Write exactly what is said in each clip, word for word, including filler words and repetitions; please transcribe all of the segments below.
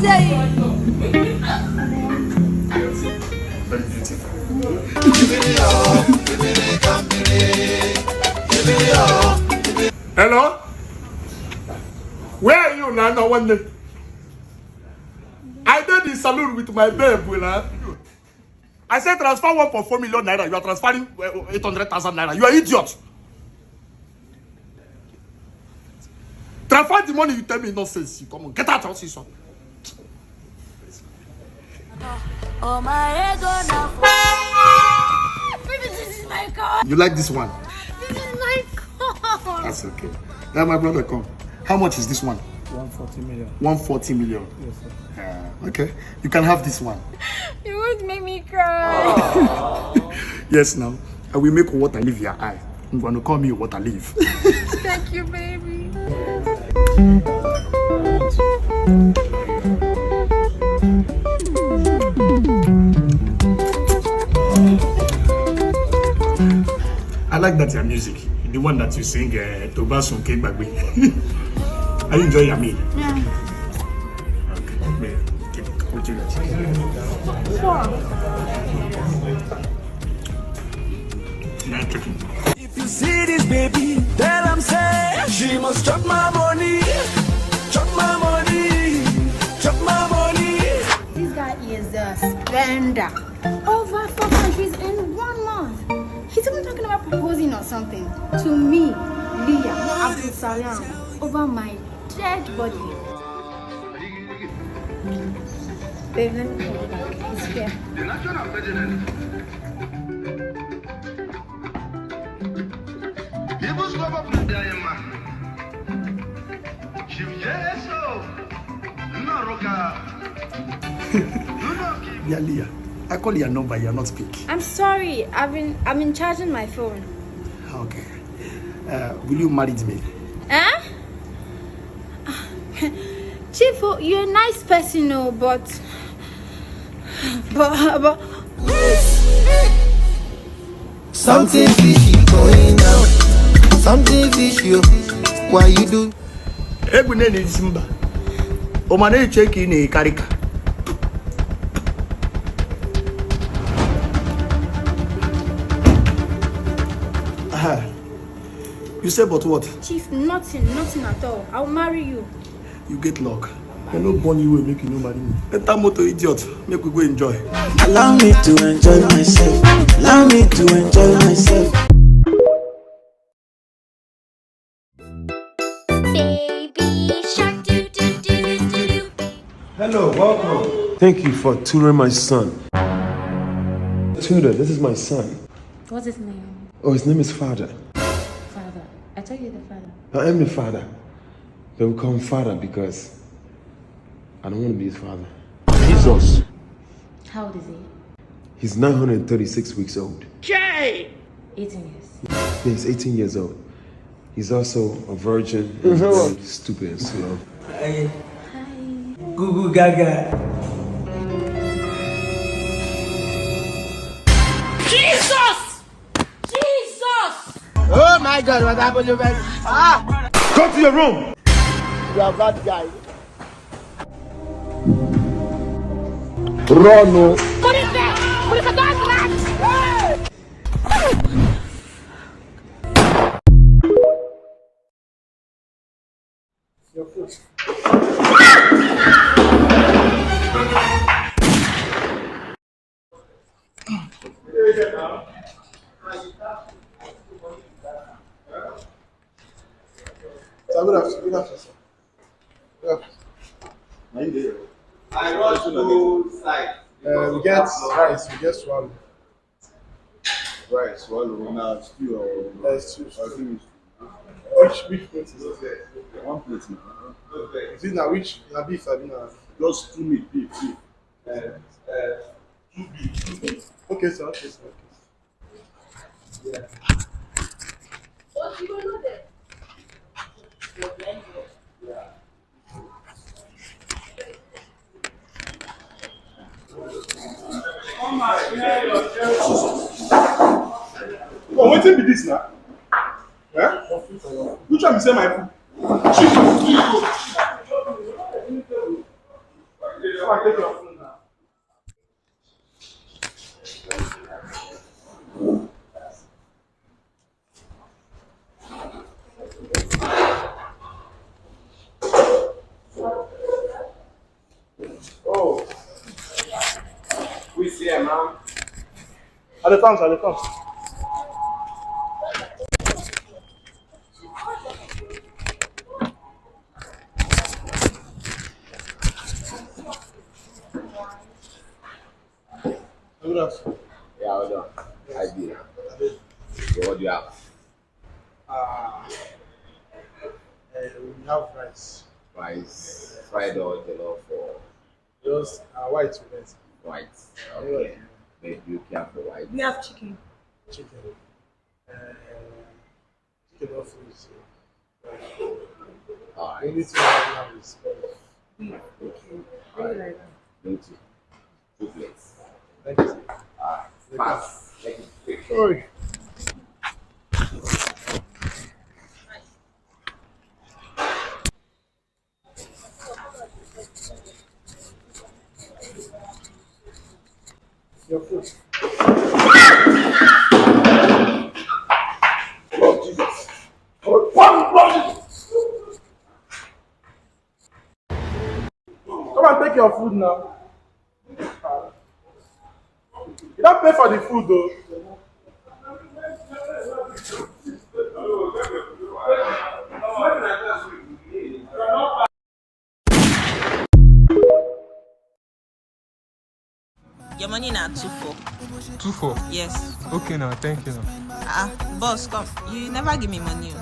Very beautiful. Hello? Where are you now? No one day. I did the salute with my babe. Will I? I said transfer one point four million naira. You are transferring uh, eight hundred thousand naira. You are idiot. Transfer the money you tell me nonsense. You come on, get out of this one. Oh my ego now. Baby, this is my car. You like this one? This is my car. That's okay. Now my brother come. How much is this one? One forty million. One forty million. Yes, sir. Uh, okay. You can have this one. You won't make me cry. Yes, now. I will make water leave your eye. I'm gonna call me water leave. Thank you, baby. I like that your music, the one that you sing, uh, Toba Sunke Gbagbe. I enjoy your meal. Yeah. Okay, let me keep putting it. Sure. Now chicken. If you see this baby, tell am say she must chop my money, chop my money, chop my money. This guy is a spender. Over four countries in one month. He's even talking about proposing or something to me, Leah Abdul Salam, over my dead body. Babe, let me call you back. It's here. The national president. People's Club of Nigeria. Chief J S O. Naroka. Yeah, Leah, I call your number, you're not pick. I'm sorry. I've been I've been charging my phone. Okay. Uh, will you marry me? Eh? Chief, oh, you're a nice person, oh, but but but Something fishy going down. Something fishy. Oh. Why you do? Egwu na-eri isi mba. Ụma na-eche ka ị na-ekarị ka. Aha. You say but what? Chief, nothing, nothing at all. I'll marry you. You get luck. I no born you way make you no marry me. Enter motor, idiot. Make we go enjoy. Allow me to enjoy myself. Allow me to enjoy myself. Baby shark do do do do do. Hello, welcome. Thank you for tutoring my son. Tutor, this is my son. What's his name? Oh, his name is Father. Father. I told you the father. I am the father. They will call him Father because I don't want to be his father. Jesus. How old is he? He's nine hundred thirty-six weeks old. Jay! Eighteen years. Yeah, he's eighteen years old. He's also a virgin and very stupid and slow. Hi. Gugu Gaga. Jesus! Jesus! Oh my God, what happened to me? Ah! Go to your room! You are bad guy. Run, oh. What is that? What is that? So good afternoon. Good afternoon, sir. Good afternoon. I want two sides. Uh, we get rice, we get swallow. Rice, swallow, now stew or Uh, stew, or stew. finish. Which which plate is it? One plate now. Is it now which na beef abi na? Just two meat, beef, beef. Uh, uh, two beef, two beef. Okay, sir. Okay, sir. Okay, sir. Yeah. Oh, wetin be this now? Eh? Which one be say my food? Jesus. Come and take your phone now. Oh. We see a man. At the comes, at the comes. Good afternoon. Yeah, hold on. I did. So what do you have? Uh, uh, we have rice. Rice, fried or jollof or? Just uh, white rice. White. Okay. Then do you care for white? We have chicken. Chicken. Uh, chicken or fish. All right. Only thing I have now is beef. Beef. Okay. All right. Thank you. Two plates. Thank you. All right. Pass. Thank you. Sorry. Your food. Oh, Jesus. Oh, oh, oh, Jesus. Come and take your food now. You don't pay for the food though. Your money na two four. Two four. Yes. Okay now, thank you now. Ah, boss, come. You never give me money. Oh.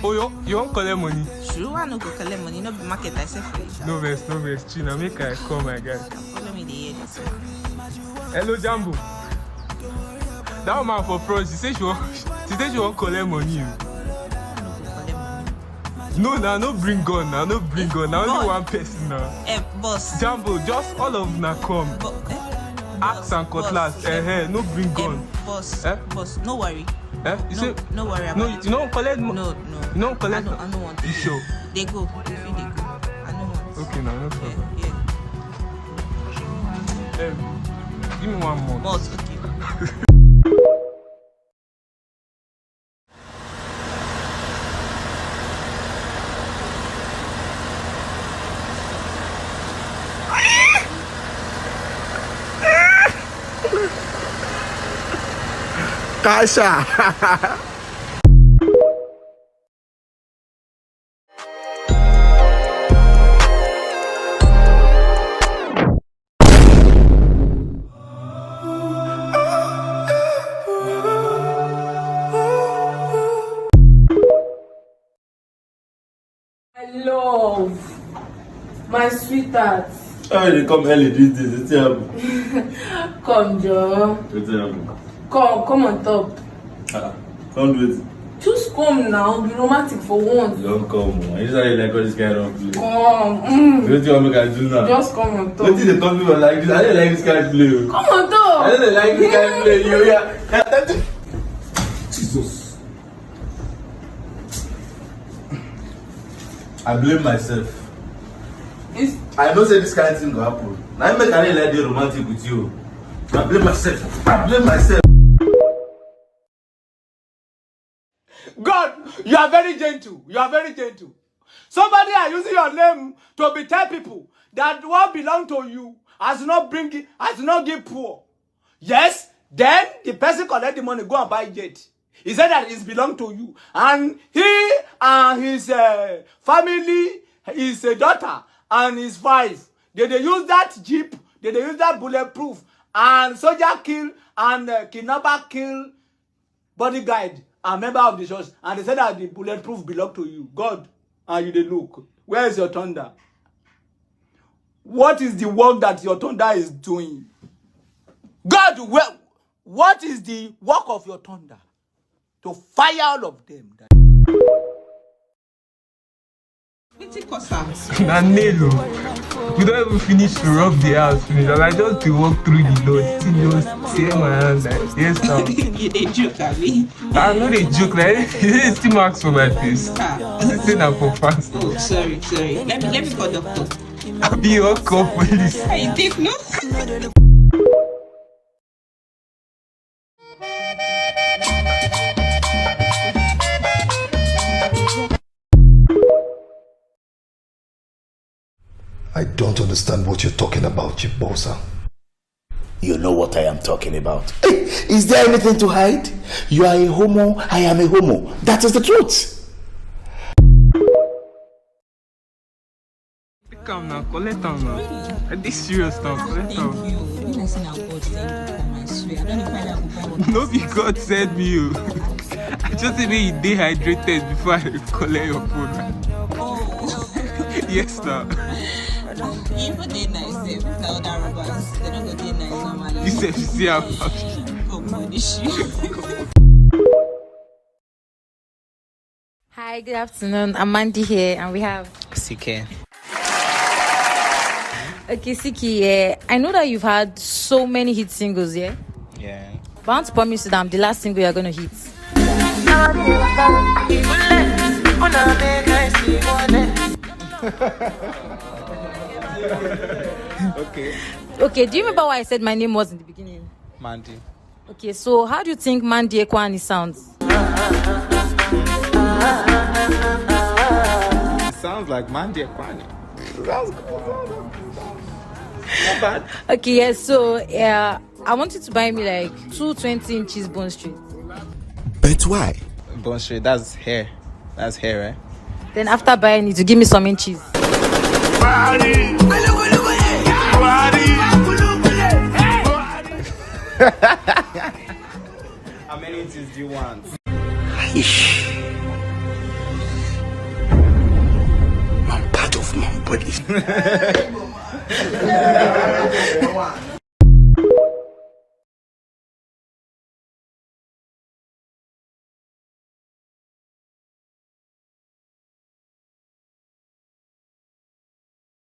Oh, you you wan collect money? True, I no go collect money. No be market I sell for you. No vex, no vex. Chill now, make I call my guy. Follow me, dey hear this. Hello, Jambo. That woman for front, she say she wan, she say she wan collect money. Oh. No, now no bring gun. Now no bring gun. Now only one person now. Eh, boss. Jambo, just all of na come. Bo- eh? Axe and cutlass. Eh, eh, no bring gun. Eh, boss. Eh? Boss, no worry. Eh? You no, say no worry about no, it. You no collect. No, no. You no collect. I don't, I don't want. You sure? They go. If you they go, I don't want. Okay, now no problem. Yeah, yeah. Um, give me one more. Boss, okay. Kasha. My love, my sweetheart. How you dey come early these days? Wetin happen? Come, Joe. Wetin happen? Come, come on top. Ah, come do wetin? Just come now, be romantic for once. Don't come. Oh. I usually like all this kind of play. Come. Mm. Wetin you want make I do now? Just come on top. Wetin dey come do like this? I don't like this kind of play. Oh. Come on top. I don't like this kind of play. You, yeah. Jesus. I blame myself. It's I know say this kind of thing go happen. Now I make I really like the romantic with you. I blame myself. I blame myself. God, you are very gentle. You are very gentle. Somebody are using your name to be tell people that what belong to you has not bring it, has not give poor. Yes, then the person collect the money, go and buy jet. He said that it belong to you. And he and his uh, family, his uh, daughter and his wife, they they use that jeep, they they use that bulletproof, and soldier kill and uh, kidnapper kill bodyguard and member of the church, and they said that the bulletproof belong to you. God, and you they look. Where is your thunder? What is the work that your thunder is doing? God, where, what is the work of your thunder? To fire all of them. Na nail o. We don even finish to rub the house finish and I just dey walk through the door, the thing just tear my hand like yes now. You dey joke, abi? I no dey joke na, you see still marks for my face. Ah. You see say na for fast. Oh, sorry, sorry. Let me let me call doctor. Abi you wan call police? I think no. I don't understand what you're talking about, Chief Bosa. You know what I am talking about. Is there anything to hide? You are a homo, I am a homo. That is the truth. Take am now, collect am now. I dey serious now, collect am. You. You know, say na God send you come, I swear. I don't know if I go buy one. No be God send me o. I just say make you dey hydrated before I collect your phone. Oh, Yes now. you even dey nice. Eh? With the other robbers, they don't go dey nice normally. You sef you see am. Go punish you. Hi, good afternoon. I'm Mandy here, and we have. C K. Okay, Siki, yeah. I know that you've had so many hit singles, yeah? Yeah. But I want to promise you that I'm the last single you're going to hit. Okay. Okay, do you remember what I said my name was in the beginning? Mandy. Okay, so how do you think Mandy Ekwani sounds? It sounds like Mandy Ekwani. Sounds good. Sounds good. Not bad. Okay, yeah, so yeah, I want you to buy me like two twenty inches Bond Street. But why? Bond Street, that's hair. That's hair, right? Then after buying it, you give me some inches. How many inches do you want? Ish. Man, part of my body.